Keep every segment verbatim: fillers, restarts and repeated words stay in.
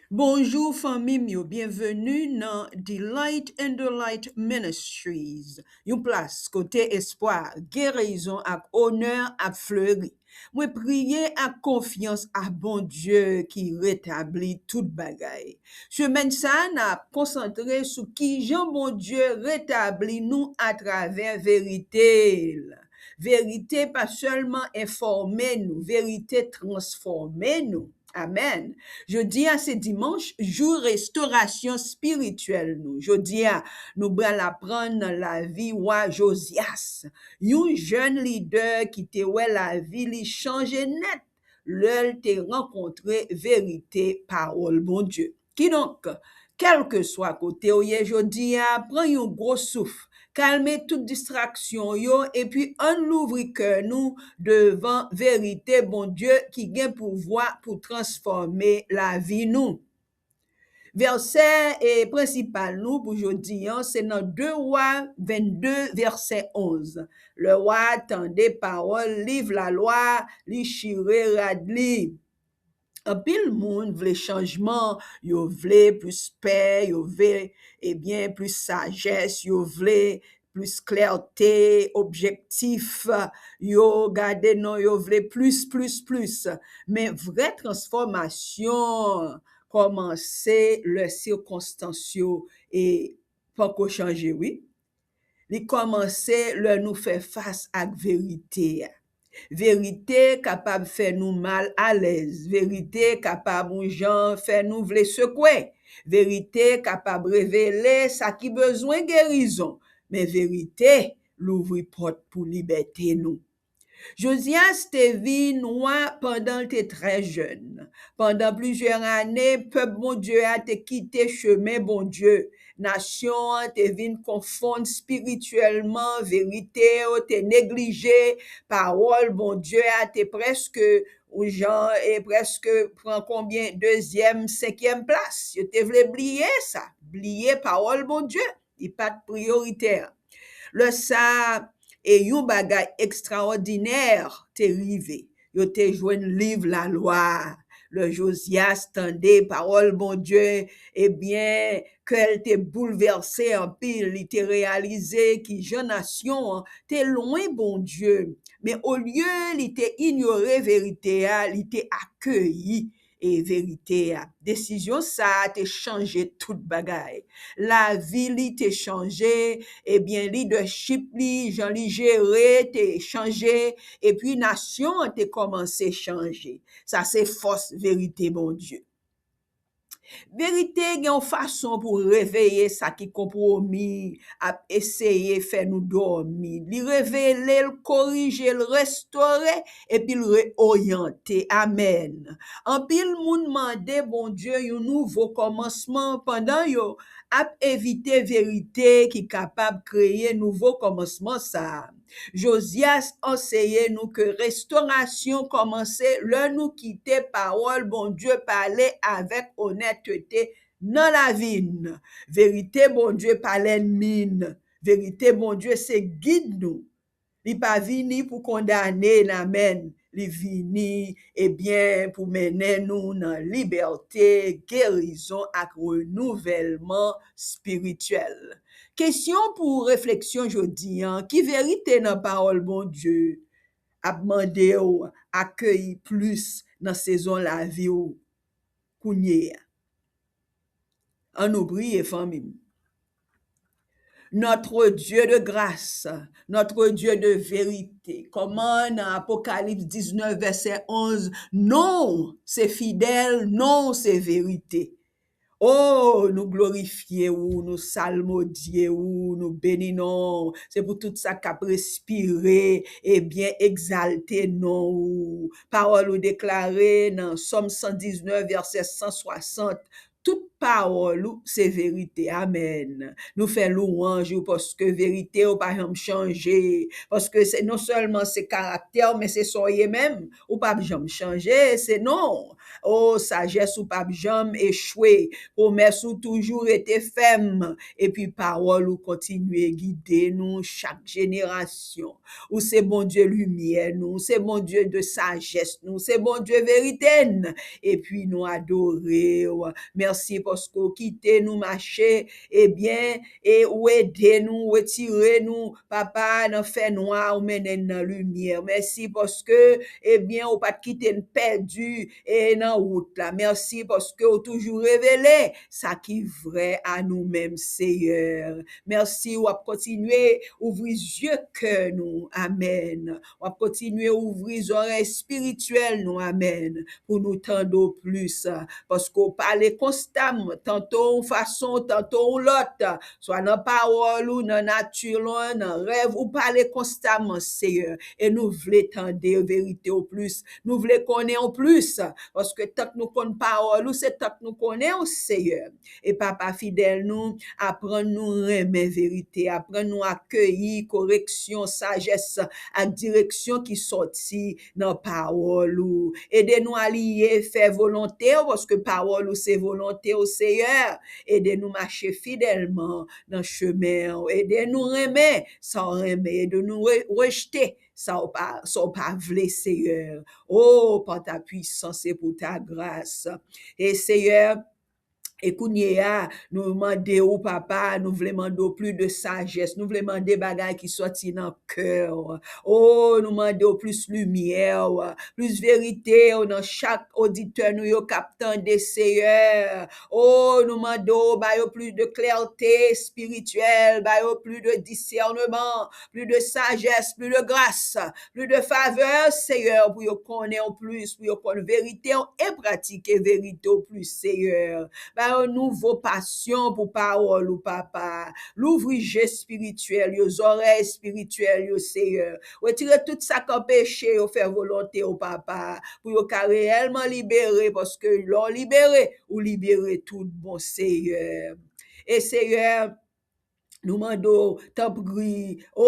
Bonjou fanmi m yo, byenveni nan Delight in the Light Ministries, yon plas kote espwa, gerizon ak onè ap fleri. Mwen priye ak konfyans a Bondye ki retabli tout bagay. Semèn sa a, n ap konsantre sou kijan Bondye retabli nou atravè verite l. Verite pa sèlman enfòme nou, verite transfòme nou. Amèn. Jodi a se dimanch, jou restorasyon espirityèl nou. Jodi a, nou pral aprann nan lavi wa Jozyas, yon jèn lidè ki te wè lavi li chanje nèt lè l te rankontre verite pawòl Bondye. Kidonk, kèlkeswa kote w ye jodi a, pran yon gwo souf, kalme tout distraksyon yo, epi ann louvri kè nou devan verite Bondye ki gen pouvwa pou transfòme lavi nou. Vèsè, e, prensipal nou pou jodi a, se nan de Wa vennde, vèsè onz. Lè wa a tande pawòl liv lalwa, li chire rad li. Anpil moun vle chanjman, yo vle plis pè, yo vle, ebyen, plis sajès, yo vle plis klète, objektif, yo gade non, yo vle plis, plis, plis. Men vrè transfòmasyon kòmanse lè sikonstans yo, e, poko chanje, wi. Li kòmanse lè nou fè fas ak verite a. Verite kapab fè nou mal alèz. Verite kapab yon jan fè nou vle sekwe. Verite kapab revele sa ki bezwen gerizon. Men verite louvri pòt pou libète nou. Jozyas te vin wa pandan l te trè jèn. Pandan plizyè ane, pèp Bondye a te kite chemen Bondye. Nasyon an te vin konfonn espirityèlman, verite yo te neglije, pawòl Bondye a te prèske, ou jan, e prèske pran konbyen, dezyèm, senkyèm plas. Yo te vle bliye sa, bliye pawòl Bondye. Li pa t priyoritè. Lè sa a, e yon bagay ekstraòdinè te rive. Yo te jwenn liv lalwa a. Lè Jozyas tande pawòl Bondye, ebyen, kè l te boulvèse anpil. Li te reyalize kijan nasyon an te lwen Bondye. Men olye li te inyore verite a, li te akeyi e verite a. Desizyon sa a te chanje tout bagay. Lavi li te chanje, ebyen, lidèchip li, jan li jere te chanje, epi nasyon an te kòmanse chanje. Sa se fòs verite Bondye. Verite gen yon fason pou reveye sa ki konpwomi, ap eseye fè nou dòmi. Li revele l, korije l, restore, epi l reoryante. Amèn. Anpil moun mande Bondye yon nouvo kòmansman pandan yo ap evite verite ki kapab kreye nouvo kòmansman sa a. Jozyas anseye nou ke restorasyon kòmanse lè nou kite pawòl Bondye pale avèk onètete nan lavi n. Verite Bondye pa lènmi n. Verite Bondye se gid nou. Li pa vini pou kondane n, amèn. Li vini, ebyen, pou mennen nou nan libète, gerizon ak renouvèlman espirityèl. Kesyon pou refleksyon jodi a, ki verite nan pawòl Bondye ap mande w akeyi plis nan sezon lavi w kounye a? Ann nou priye, fanmi m. Notre Dieu de grâce, notre Dieu de vérité. Kòman nan Apokalips diznèf, vèsè onz, non w se fidèl, non w se verite. O, nou glorifye ou, nou salmodye ou, nou beni non w. Se pou tout sa k ap respire, ebyen, egzalte non ou. Pawòl ou deklare nan Sòm san diznèf, vèsè san swasant, tout pawòl ou se verite. Amèn. Nou fè lwanj ou paske verite ou pa janm chanje. Paske se, non sèlman se karaktè w, men se sa w ye menm. Ou p ap janm chanje, se non w. O, sajès ou p ap janm echwe. Pwomès ou toujou rete fèm. Epi pawòl ou kontinye gide nou chak jenerasyon. Ou se Bondye limyè nou, ou se Bondye de sajès nou, ou se Bondye verite n. Epi nou adore w. Mèsi paske w kite nou mache, ebyen, e ou ede nou, ou retire nou, papa, nan fènwa, ou mennen n nan limyè. Mèsi paske, ebyen, ou pa t kite n pèdi, e nan wout la. Mèsi paske ou toujou revele sa ki vrè a nou menm, Seyè. Mèsi, w ap kontinye ouvri zye kè nou. Amèn. W ap kontinye ouvri zòrèy espirityèl nou. Amèn. Pou nou tande w plis. Paske w pale konstamman, tanto yon fason, tanto yon lòt. Swa nan pawòl ou, nan nati w, nan rèv, ou pale konstamman, Seyè. E nou vle tande verite w plis. Nou vle konnen w plis. Paske tank nou konn pawòl ou, se tank nou konnen w, Seyè. E papa fidèl nou, aprann nou renmen verite, aprann nou akeyi koreksyon, sajès ak direksyon ki sòti nan pawòl ou. Ede nou aliye, fè volonte w, paske pawòl ou se volonte w, Seyè. Ede nou mache fidèlman nan chemen w. Ede nou renmen sa w renmen. Ede nou re- rejte sa w pa, sa w pa vle, Seyè. O, par ta puissance et pour ta grâce. E Seyè, e kounye a, nou mande w, papa, nou vle mande w plis de sajès, nou vle mande bagay ki sòti nan kè w. O, nou mande w plis limyè w, plis verite w nan chak oditè nou yo k ap tande, Seyè. O, nou mande w, ba yo plis de klète espirityèl, ba yo plis de disèneman, plis de sajès, plis de gras, plis de favè, Seyè, pou yo konnen w plis, pou yo konn verite w e pratike verite w plis, Seyè. Ba yo nouvo pasyon pou pawòl ou, papa. Louvri je espirityèl yo, zòrèy espirityèl yo, Seyè. Retire tout sa k anpeche yo fè volonte w, papa, pou yo ka reyèlman libere, paske lè w libere, ou libere tout bon, Seyè. E Seyè, nou mande w, tanpri, o,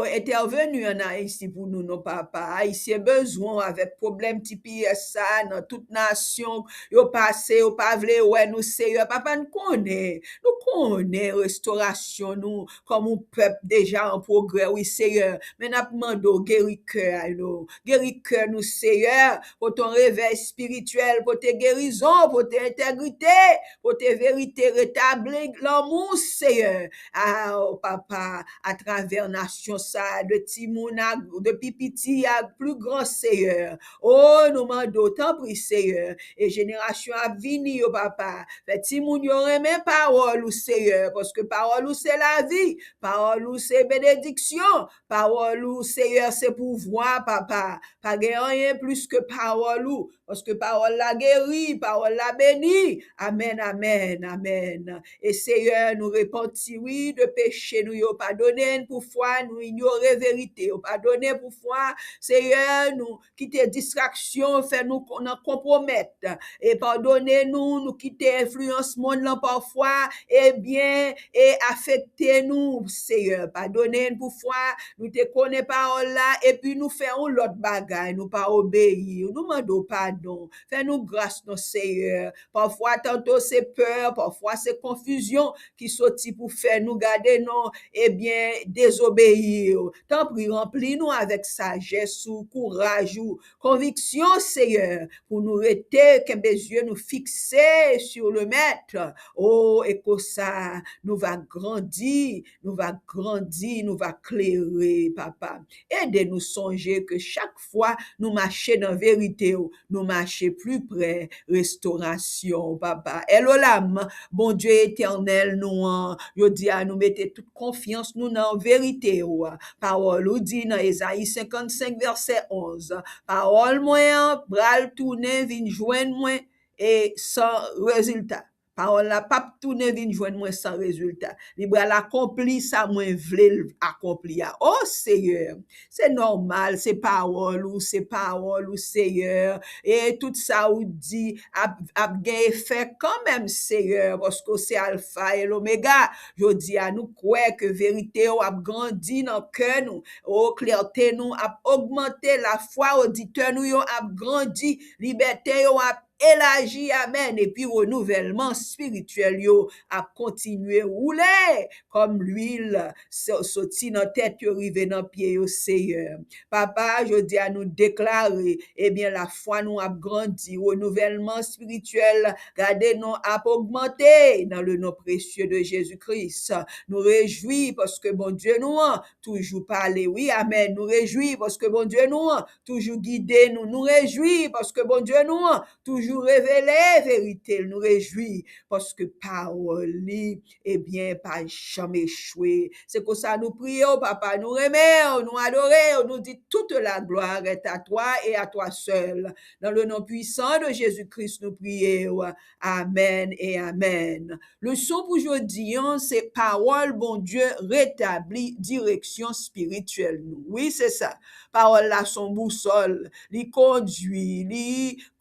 entèveni ann Ayiti pou nou, non, papa. Ayisyen bezwen w avèk pwoblèm T P S sa a nan tout nasyon. Yo pase, yo pa vle wè nou, Seyè. Papa, n konnen, nou konnen restorasyon nou kòm yon pèp deja an pwogrè, wi, Seyè. Men n ap mande w geri kè a yo. Geri kè nou, Seyè. Pote yon revèy espirityèl, pote gerizon, pote entègrite, pote verite, retabli lanmou, Seyè. A, o papa, atravè nasyon sa a, de timoun a, de pi piti a pli gran, Seyè. O, nou mande w, tanpri, Seyè. E jenerasyon ap vini yo, papa. Fè timoun yo renmen pawòl ou, Seyè, paske pawòl ou se lavi, pawòl ou se benediksyon, pawòl ou, Seyè, se pouvwa, papa. Pa gen anyen plis ke pawòl ou, paske pawòl la geri, pawòl la beni. Amèn, amèn, amèn. E Seyè, nou repanti, wi, de peche nou yo. Padone n pou fwa nou inyore verite yo. Padone pou fwa, Seyè, nou kite distraksyon fè nou kon- nan konpwomèt. E padone nou, nou kite enfliyans monn lan pafwa, ebyen, e afekte nou, Seyè. Padone n pou fwa nou te konnen pawòl la, epi nou fè yon lòt bagay, nou pa obeyi. Nou mande w padon. Fè nou gras, non, Seyè. Pafwa, tanto se pè, pafwa se konfizyon ki soti pou fè nou gade, non, ebyen, dezobeyi w. Tanpri, ranpli nou avèk sajès ou, kouraj ou, konviksyon, Seyè, pou nou rete, kenbe zye nou fikse sur le Maître. O, e konsa, nou va grandi, nou va grandi, nou va klere, papa. Ede nou sonje ke chak fwa nou mache nan verite w, nou mache pli pre restorasyon w, papa. El Olam, Bondye etènèl nou an, jodi a nou mete tout konfyans nou nan verite w. Pawòl ou di nan Ezayi senkannsenk vèsè onz, pawòl mwen an pral tounen vin jwenn mwen e san rezilta. Pawòl la p ap tounen vin jwenn mwen san rezilta. Li pral akonpli sa mwen vle l akonpli a. O Seyè, se nòmal, se pawòl ou, se pawòl ou, Seyè. E tout sa ou di ap, ap gen efè kanmenm, Seyè, paske w se Alfa e Lomega. Jodi a, nou kwè ke verite w ap grandi nan kè nou. O, klète nou ap ogmante, lafwa oditè nou yo ap grandi, libète yo ap elaji, amèn, epi renouvèlman espirityèl yo ap kontinye woule kòm lwil, so-, soti nan tèt yo rive nan pye yo, Seyè. Papa, jodi a nou deklare, ebyen, lafwa nou ap grandi, renouvèlman espirityèl, gade, nou ap ogmante dans le nom précieux de Jésus-Christ. Nou rejwi paske Bondye nou an toujou pale, wi, amèn. Nou rejwi paske Bondye nou an toujou gide nou. Nou rejwi paske Bondye nou an toujou revele verite l. Nou rejwi paske pawòl li, ebyen, pa janm echwe. Se konsa nou priye w, Papa, nou renmen w, nou adore w, nou di toute la gloire est à toi et à toi seul. Dans le nom puissant de Jésus-Christ, nou priye w. Amèn e amèn. Leson pou jodi an, se pawòl Bondye retabli direksyon espirityèl nou. Wi, se sa. Pawòl la se yon bousòl. Li kondui, li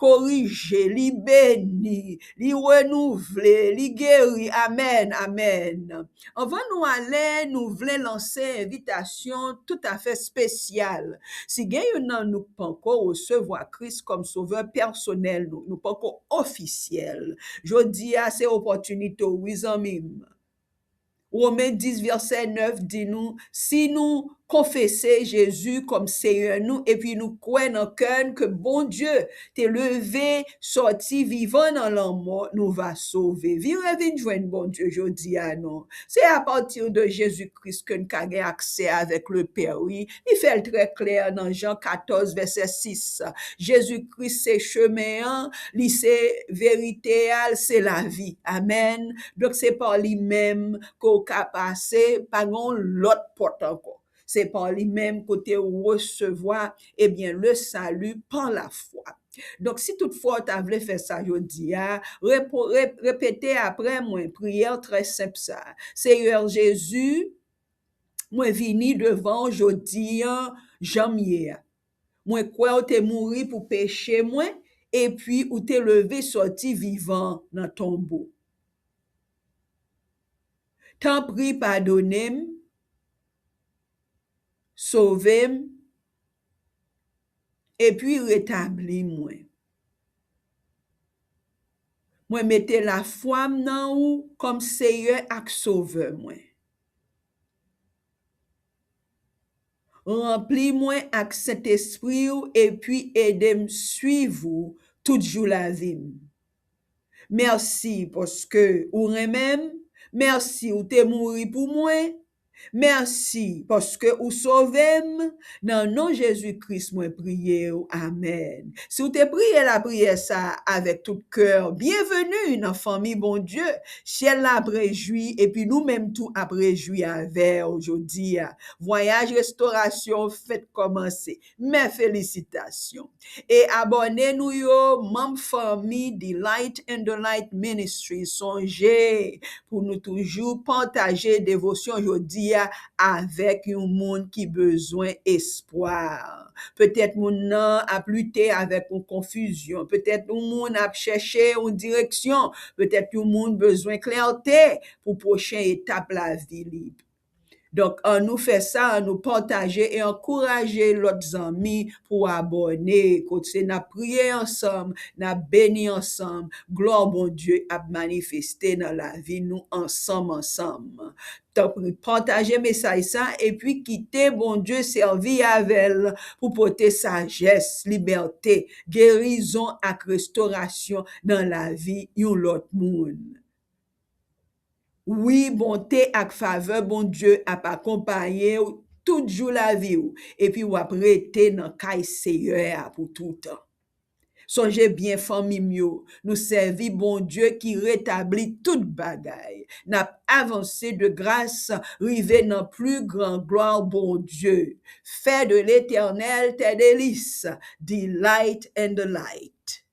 korije, li beni, li renouvle, li geri. Amèn, amèn. Anvan nou ale, nou vle lanse envitasyon toutafè espesyal. Si gen youn nan nou k panko resevwa Kris kòm Sovè pèsonèl nou, nou panko ofisyèl, jodi a se opòtinite w, wi, zanmi m. Women dis, vèsè nèf di nou, si nou konfese Jezi kòm Seyè nou, epi nou kwè nan kè n ke Bondye te leve sòti vivan nan lanmò, nou va sove. Vire vin jwenn Bondye jodi a, non. Se apati de Jezi Kris ke n ka gen aksè avèk Lepè, wi. Li fè l trè klè nan Jan katòz, vèsè sis. Jezi Kris se chemen an, li se verite a, l se lavi. Amèn. Donk, se pa li menm ke w ka pase, pa gen yon lòt pòt ankò. Se pa li menm kote w resevwa, ebyen, le salut par la foi. Donk, si toutfwa w ta vle fè sa jodi a, repo-, re-, repete apre mwen priyè trè senp sa a. Seyè Jezi, mwen vini devan w jodi an jan m ye a. Mwen kwè w te mouri pou peche mwen, epi ou te leve sòti vivan nan tonbo. Tanpri, padone m, sove m, epi retabli mwen. Mwen mete lafwa m nan ou kòm Seyè ak Sovè mwen. Ranpli mwen ak Sentespri w epi ede m swiv ou tout jou lavi m. Mèsi paske ou renmen m. Mèsi ou te mouri pou mwen. Mèsi paske ou sove m. Nan non Jezi Kris mwen priye w. Amèn. Si w te priye lapriyè sa a avèk tout kè w, byenveni nan fanmi Bondye. Syèl la ap rejwi, epi nou menm tou ap rejwi avè w jodi a. Vwayaj restorasyon fèt kòmanse. Mè felisitasyon. E abòne nou yo, manm fanmi Delight in the Light Ministry, sonje pou nou toujou pataje devosyon jodi a avèk yon moun ki bezwen espwa. Petèt moun nan ap lite avèk yon konfizyon. Petèt yon moun ap chèche yon direksyon. Petèt yon moun bezwen klète pou pwochen etap lavi li. Donk, ann nou fè sa, ann nou pataje e ankouraje lòt zanmi pou abòne. Kote n ap priye ansanm, n ap beni ansanm, glwa Bondye ap manifeste nan lavi nou ansanm, ansanm. Tanpri, pataje mesaj sa epi kite Bondye sèvi avè l pou pote sajès, libète, gerizon ak restorasyon nan lavi yon lòt moun. Wi, bonte ak favè Bondye ap akonpaye w tout jou lavi w, epi w ap rete nan kay Seyè a pou toutan. Sonje byen, fanmi m yo, nou sèvi Bondye ki retabli tout bagay. N ap avanse de gras rive nan pli gran glwa Bondye. Fè de Letènèl tes délices, delight in the light.